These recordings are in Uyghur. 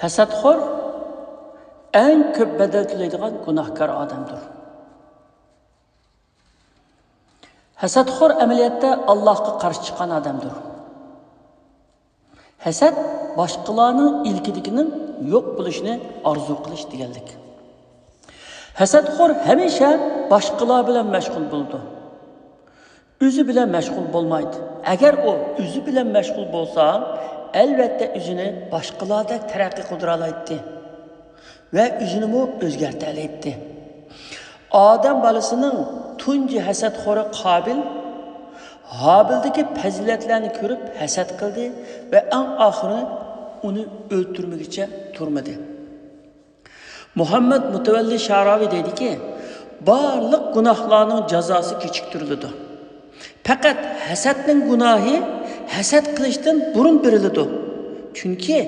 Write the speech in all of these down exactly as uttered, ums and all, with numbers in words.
ھەسەتخور ئەڭ كۆپ بەدەل تۆلەيدىغان گۇناھكار ئادەمدۇر. ھەسەتخور ئەمەلىيەتتە ئاللاھقا قارشى چىققان ئادەمدۇر. ھەسەت باشقىلارنىڭ ئىلكىدىكىنىڭ يوق بولۇشىنى ئارزۇ قىلىش دېگەنلىك. ھەسەتخور ھەمىشە باشقىلار بىلەن مەشغۇل بولىدۇ. ئۆزى بىلەن مەشغۇل بولمايدۇ. ئەگەر ئۇ ئۆزى بىلەن مەشغۇل بولسا، ئەلۋەتتە ئۆزىنى باشقىلاردەك تەرەققىي قىلدۇرالايتتى ۋە ئۆزىنىمۇ ئۆزگەرتەلەيتتى. ئادەم بالىسىنىڭ تۇنجى ھەسەتخورى قابىل ھابىلدىكى پەزىلەتلەرنى كۆرۈپ ھەسەت قىلدى ۋە ئەڭ ئاخىرى ئۇنى ئۆلتۈرمىگىچە تۇرمىدى. مۇھەممەد مۇتەۋەللى شاراۋى دەيدىكى، بارلىق گۇناھلارنىڭ جازاسى كېچىكتۈرۈلىدۇ. پەقەت ھەسەتنىڭ گۇناھى ھەسەت قىلىشتىن بۇرۇن بېرىلىدۇ. چۈنكى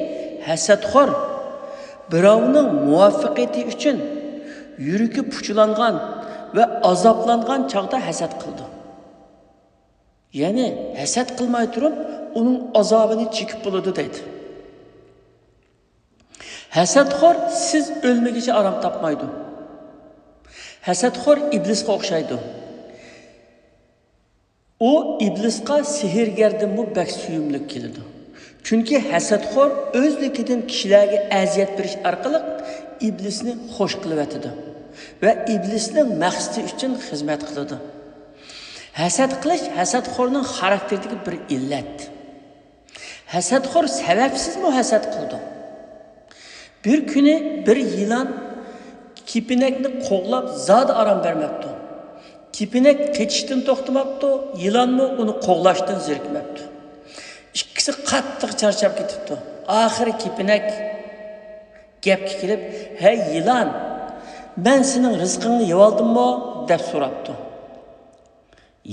ھەسەتخور بىراۋنىڭ مۇۋەپپەقىيىتى ئۈچۈن يۈرىكى پۇچىلانغان ۋە ئازابلانغان چاغدا ھەسەت قىلىدۇ. يەنى ھەسەت قىلماي تۇرۇپ ئۇنىڭ ئازابىنى چېكىپ بولىدۇ دەيدۇ. ھەسەتخور سىز ئۆلمىگۈچە ئارام تاپمايدۇ. ھەسەتخور ئىبلىسقا ئوخشايدۇ. ئۇ ئىبلىسقا سېھىرگەردىنمۇ بەك سۆيۈملۈك كېلىدۇ. چۈنكى ھەسەتخور ئۆزلۈكىدىن كىشىلەرگە ئەزىيەت بېرىش ئارقىلىق ئىبلىسنى خوش قىلىۋېتىدۇ ۋە ئىبلىسنىڭ مەقسىتى ئۈچۈن خىزمەت قىلىدۇ. ھەسەت قىلىش ھەسەتخورنىڭ خاراكتېرىدىكى بىر ئىللەت. ھەسەتخور سەۋەبسىزمۇ ھەسەت قىلىدۇ. بىر كۈنى بىر يىلان كېپىنەكنى قوغلاپ زادى ئارام بەرمەپتۇ. كېپىنەك قېچىشتىن توختىماپتۇ، يىلانمۇ ئۇنى قوغلاشتىن زېرىكمەپتۇ. ئىككىسى قاتتىق چارچاپ كېتىپتۇ. ئاخىرى كېپىنەك گەپكە كېلىپ، ھەي يىلان، مەن سېنىڭ رىزقىڭنى يەۋالدىممۇ؟ دەپ سوراپتۇ.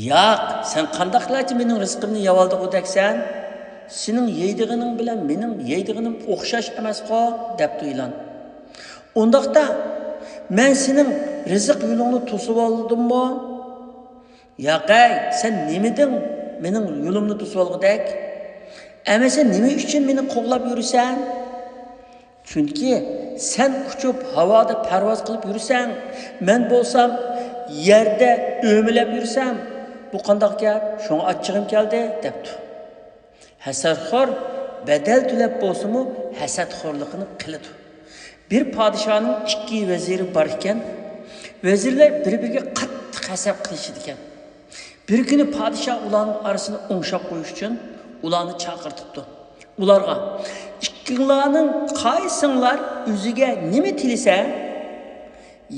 ياق، سەن قانداقلارچە مېنىڭ رىزقىمنى يەۋالدىغۇدەكسەن؟ سېنىڭ يەيدىغىنىڭ بىلەن مېنىڭ يەيدىغىنىم ئوخشاش ئەمەسقۇ؟ دەپتۇ يىلان. ئۇنداقتا، مەن سېنىڭ رىزىق يولۇڭنى توسۇۋالدىممۇ؟ ياقەي، سەن نېمىدىڭ مېنىڭ يولۇمنى توسۇۋالغۇدەك؟ ئەمىسە نېمە ئۈچۈن مېنى قوغلاپ يۈرىسەن؟ چۈنكى سەن ئۇچۇپ ھاۋادا پەرۋاز قىلىپ يۈرسەڭ، مەن بولسام يەردە ئۆمىلەپ يۈرسەم، بۇ قانداق گەپ؟ شۇڭا ئاچچىقىم كەلدى، دەپتۇ. ھەسەتخور بەدەل تۆلەپ بولسىمۇ ھەسەتخورلۇقىنى قىلىدۇ. بىر پادىشاھنىڭ ئىككى ۋەزىرى بار ئىكەن. ۋەزىرلەر بىر-بىرىگە قاتتىق ھەسەت قىلىشىدىكەن. بىر كۈنى پادىشاھ ئۇلارنىڭ ئارىسىنى ئوڭشاپ قويۇش ئۈچۈن ئۇلارنى چاقىرتىپتۇ. ئۇلارغا، ئىككىڭلارنىڭ قايسىڭلار ئۆزىگە نېمە تىلىسە،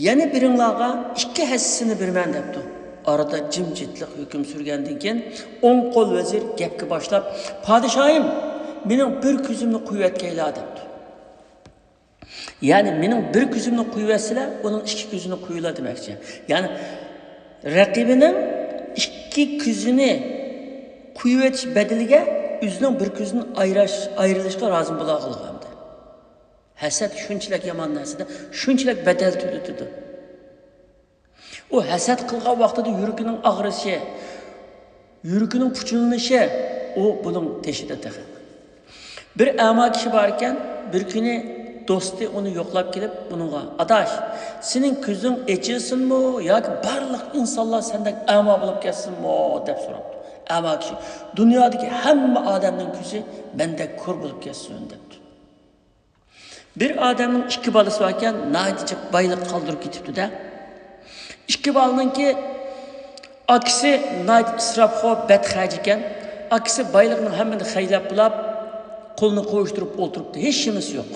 يەنە بىرىڭلارغا ئىككى ھەسسىسىنى بېرىمەن، دەپتۇ. ئارىدا جىمجىتلىق ھۆكۈم سۈرگەندىن كېيىن، ئوڭ قول ۋەزىر گەپكە باشلاپ، پادىشاھىم، مېنىڭ بىر كۆزۈمنى قويۇۋەتكەيلا، دەپتۇ. يەنى مېنىڭ بىر كۆزۈمنى قويۇۋەتسىلە، ئۇنىڭ ئىككى كۆزىنى قويۇلا دېمەكچى. يەنى رەقىبىنىڭ ئىككى كۆزىنى قويۇۋېتىش بەدىلىگە ئۆزىنىڭ بىر كۆزىدىن ئايراش-، ئايرىلىشقا رازى بولغانلىقى ئەمدى. ھەسەت شۇنچىلىك يامان نەرسىدە، شۇنچىلىك بەدەل تۆلىتىدۇ. ئۇ ھەسەت قىلغان ۋاقتىدا يۈرىكىنىڭ ئاغرىشى، يۈرىكىنىڭ پۇچۇلىنىشى، ئۇ بۇنىڭ تېشىدا تېخى. بىر ئەما كىشى بار ئىكەن، بىر كۈنى دوستى ئۇنى يوقلاپ كېلىپ، ئۇنىڭغا، ئاداش، سېنىڭ كۆزۈڭ ئېچىلسۇنمۇ ياكى بارلىق ئىنسانلار سەندەك ئەما بولۇپ كەتسۇنمۇ؟ دەپ سوراپتۇ. ئەما كىشى، دۇنيادىكى ھەممە ئادەمنىڭ كۆزى مەندەك كور بولۇپ كەتسۇن، دەپتۇ. بىر ئادەمنىڭ ئىككى بالىسى بار ئىكەن، ناھايىتى جىق بايلىق قالدۇرۇپ كېتىپتۇ-دە. ئىككى بالىنىڭكى ئاكىسى ناھايىتى ئىسراپخور، بەتخەج ئىكەن. ئاكىسى بايلىقنىڭ ھەممىنى خەجلەپ بولاپ، قولىنى قويۇشتۇرۇپ ئولتۇرۇپتۇ، ھېچ نېمىسى يوق.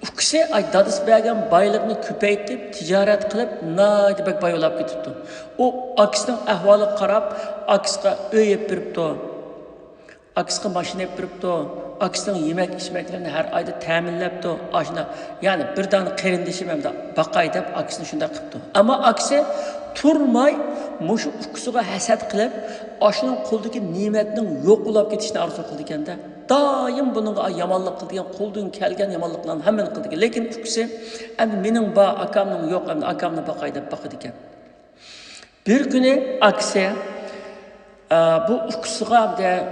ئۇكىسى ئاي دادىسى بەرگەن بايلىقنى كۆپەيتىپ، تىجارەت قىلىپ، ناھايىتى بەك باي بولاپ كېتىپتۇ. ئۇ ئاكىسىنىڭ ئەھۋالىغا قاراپ، ئاكىسىغا ئۆي ئېلىپ بېرىپتۇ. ئاكىسىغا ماشىنا ئېلىپ بېرىپتۇ، ئاكىسىنىڭ يېمەك ئىچمەكلىرىنى ھەر ئايدا تەمىنلەپتۇ. ئاشۇنداق، يەنى بىر دانە قېرىندىشىم ئەمدى باقاي دەپ ئاكىسىنى شۇنداق قىپتۇ. ئەمما ئاكىسى تۇرماي مۇشۇ ئۇكىسىغا ھەسەت قىلىپ، ئاشۇنىڭ قولىدىكى نېمەتنىڭ يوق بولاپ كېتىشىنى ئارزۇ قىلىدىكەن-دە. دائىم بۇنىڭغا يامانلىق قىلىدىكەن، قولىدىن كەلگەن يامانلىقلارنى ھەممىنى قىلىدىكەن. لېكىن ئۇكىسى ئەمدى مېنىڭ بار، ئاكامنىڭ يوق، ئەمدى ئاكامنى باقاي دەپ باقىدىكەن. بىر كۈنى ئاكىسى، ئە، بۇ ئۇكىسىغا دە-،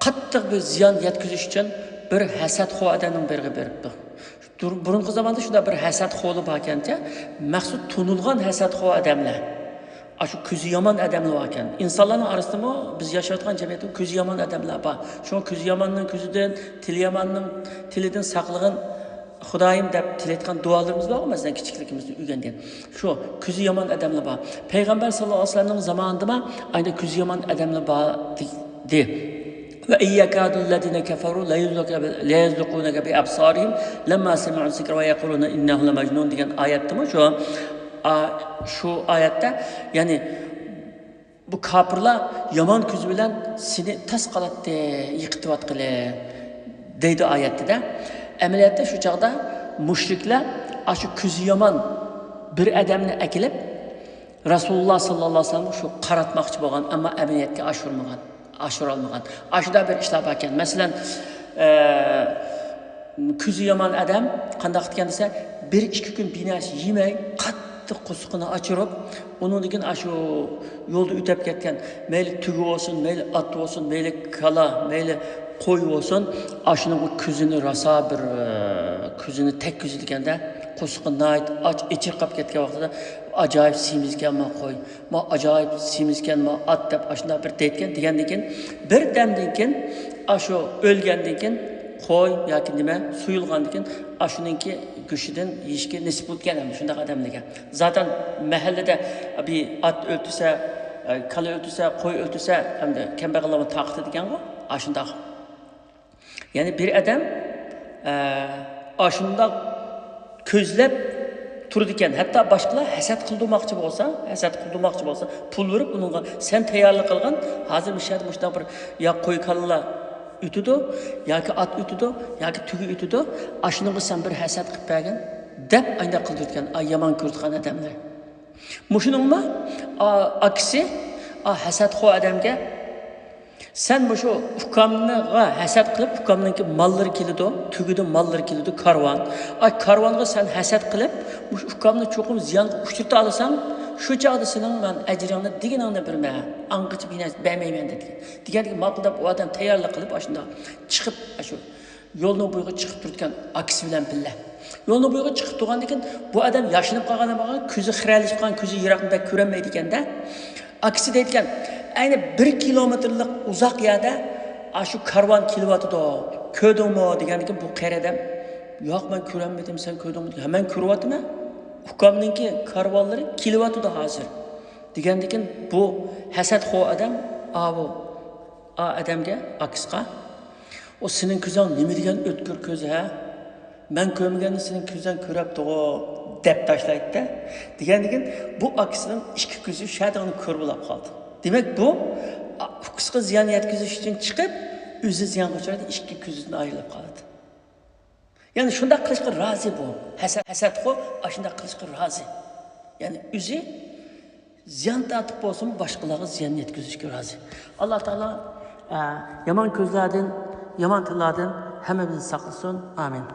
قاتتىق بىر زىيان يەتكۈزۈش ئۈچۈن بىر ھەسەتخور ئادەمنىڭ بىرىگە بېرىپتۇ. بۇرۇنقى زاماندا شۇنداق بىر ھەسەتخورلار باركەنچە، مەخسۇس تونۇلغان ھەسەتخور ئادەملەر. ئاشۇ كۆزى يامان ئادەملەر باركەن. ئىنسانلارنىڭ ئارىسىدىمۇ بىز ياشاۋاتقان جەمئىيەتتە كۆزى يامان ئادەملەر بار. شۇڭا كۆزى ياماننىڭ كۆزىدىن، تىلى ياماننىڭ تىلىدىن ساقلىغىن خۇدايىم دەپ تىلەيدىغان دۇئالىرىمىز بارغۇ، مەسىلەن، كىچىكلىكىمىزدە ئۆگەنگەن. شۇ كۆزى يامان ئادەملەر بار. پەيغەمبەر ساللاللاھۇ ئەلەيھى ۋەسەللەمنىڭ زامانىدىمۇ ئاينى كۆزى يامان ئادەملەر بار دېدى. وإن يكاد الذين كفروا ليزلقونك بأبصارهم لما سمعوا الذكر ويقولون إنه لمجنون دېگەن ئايەتتىمۇ شۇ، شۇ ئايەتتە، يەنى بۇ كاپىرلار يامان كۆزى بىلەن سېنى تاس قالاتتى، يىقىتىۋاتقىلى دەيدۇ ئايەتتىدە. ئەمەلىيەتتە شۇ چاغدا مۇشرىكلار ئاشۇ كۆزى يامان بىر ئادەمنى ئەكېلىپ رەسۇلۇللا ساللاللاھۇ ئەلەيھى ۋەسەللەمگە شۇ قاراتماقچى بولغان، ئەمما ئەمەلىيەتكە ئاشۇرمىغان، ئاشۇرالمىغان. ئاشۇنداق بىر ئىشلار باركەن. مەسىلەن، ئە، كۆزى يامان ئادەم قانداق ئىكەن دېسە، بىر ئىككى كۈن بىر نەرسە يېمەي، قاتتىق قورسىقىنى ئاچۇرۇپ، ئۇنىڭدىن كېيىن ئاشۇ يولدا ئۆتۈپ كەتكەن، مەيلى تۆگە بولسۇن، مەيلى ئات بولسۇن، مەيلى كالا، مەيلى قوي بولسۇن، ئاشۇنىڭ بۇ كۆزىنى راسا بىر، ئە، كۆزىنى تەگكۈزىدىكەن-دە، قورسىقى ناھايىتى ئاچ، ئېچىرقاپ كەتكەن ۋاقتىدا، ئاجايىپ سېمىزكەن ما قوي، ما ئاجايىپ سېمىزكەن ما ئات دەپ ئاشۇنداق بىر دەيدىكەن. دېگەندىن كېيىن، بىر دەمدىن كېيىن، ئاشۇ ئۆلگەندىن كېيىن، قوي ياكى نېمە سويۇلغاندىن كېيىن، ئاشۇنىڭكى گۆشىدىن يېيىشكە نېسىپ بولىدىكەن ھەم شۇنداق ئادەملەرگە. زاتەن مەھەللىدە بىر ئات ئۆلتۈرسە، ئە، كالا ئۆلتۈرسە، قوي ئۆلتۈرسە، ئەمدى كەمبەغەللەرمۇ تارقىتىدىكەنغۇ، ئاشۇنداق. يەنى بىر ئادەم، ئە، ئاشۇنداق كۆزلەپ تۇرىدىكەن. ھەتتا باشقىلار ھەسەت قىلدۇرماقچى بولسا، ھەسەت قىلدۇرماقچى بولسا، پۇل بېرىپ ئۇنىڭغا، سەن تەييارلىق قىلغان، ھازىر مۇشۇ يەردە مۇشۇنداق بىر يا قوي كالىلار ئۆتىدۇ، ياكى ئات ئۆتىدۇ، ياكى تۆگە ئۆتىدۇ، ئاشۇنىڭغا سەن بىر ھەسەت قىلىپ بەرگىن، دەپ ئاينداق قىلدۇرىدىكەن، ئا، يامان كۆرىدىغان ئادەملەر. مۇشۇنىڭمۇ، ئا، ئاكىسى، ئا، ھەسەتخور ئادەمگە، سەن مۇشۇ ئۇكامغا ھەسەت قىلىپ، ئۇكامنىڭكى ماللىرى كېلىدۇ، تۆگىدىن ماللىرى كېلىدۇ، كارۋان. ئا، كارۋانغا سەن ھەسەت قىلىپ، مۇشۇ ئۇكامنى چوقۇم زىيانغا ئۇچرىتالىساڭ، شۇ چاغدا سېنىڭ مەن ئەجرىڭنى دېگىنىڭنى بېرىمەن، ئاڭغىچە بىر نەرسە بەرمەيمەن دېدى. دېگەندىكىن ماقۇل دەپ ئۇ ئادەم تەييارلىق قىلىپ، ئاشۇنداق چىقىپ، ئاشۇ يولنىڭ بويىغا چىقىپ تۇرىدىكەن ئاكىسى بىلەن بىللە. يولنىڭ بويىغا چىقىپ تۇرغاندىن كېيىن بۇ ئادەم ياشىنىپ قالغان، بولغان، كۆزى خىرەلىشىپ قالغان، كۆزى يىراقنى بەك كۆرەلمەيدىكەن-دە. ئاكىسى دەيدىكەن، ئەينى بىر كىلومېتىرلىق ئۇزاق يەردە ئاشۇ كارۋان كېلىۋاتىدۇ، كۆردۈڭمۇ دېگەندىكىن بۇ قېرى ئادەم، ياق، مەن كۆرەلمىدىم، سەن كۆردۈڭمۇ دېگەن. ھە، مەن كۆرۈۋاتىمەن، ئۇكامنىڭكى كارۋانلىرى كېلىۋاتىدۇ ھازىر دېگەندىكىن بۇ ھەسەتخور ئادەم، ئاۋۇ، ئا ئادەمگە، ئاكىسىغا، ئۇ سېنىڭ كۆزۈڭ نېمە دېگەن ئۆتكۈر كۆز ھە؟ مەن كۆرمىگەننى سېنىڭ كۆزۈڭ كۆرەپتىغۇ، دەپ تاشلايدىدە. دېگەندىكىن بۇ ئاكىسىنىڭ ئىككى كۆزى شۇ يەردە ئۇنى كۆرۈپ بولاپ قالدى. دېمەك، بۇ ئا-، ئۇكىسىغا زىيان يەتكۈزۈش ئۈچۈن چىقىپ، ئۆزى زىيانغا ئۇچرايدۇ، ئىككى كۆزىدىن ئايرىلىپ قالىدۇ. يەنى شۇنداق قىلىشقا رازى بۇ. ھەسە-، ھەسەتخور ئاشۇنداق قىلىشقا رازى. يەنى ئۆزى زىيان تارتىپ بولسىمۇ، باشقىلارغا زىيان يەتكۈزۈشكە رازى. ئاللا تائالا، ئە، يامان كۆزلەردىن، يامان تىللاردىن ھەممىمىزنى ساقلىسۇن. ئامىن.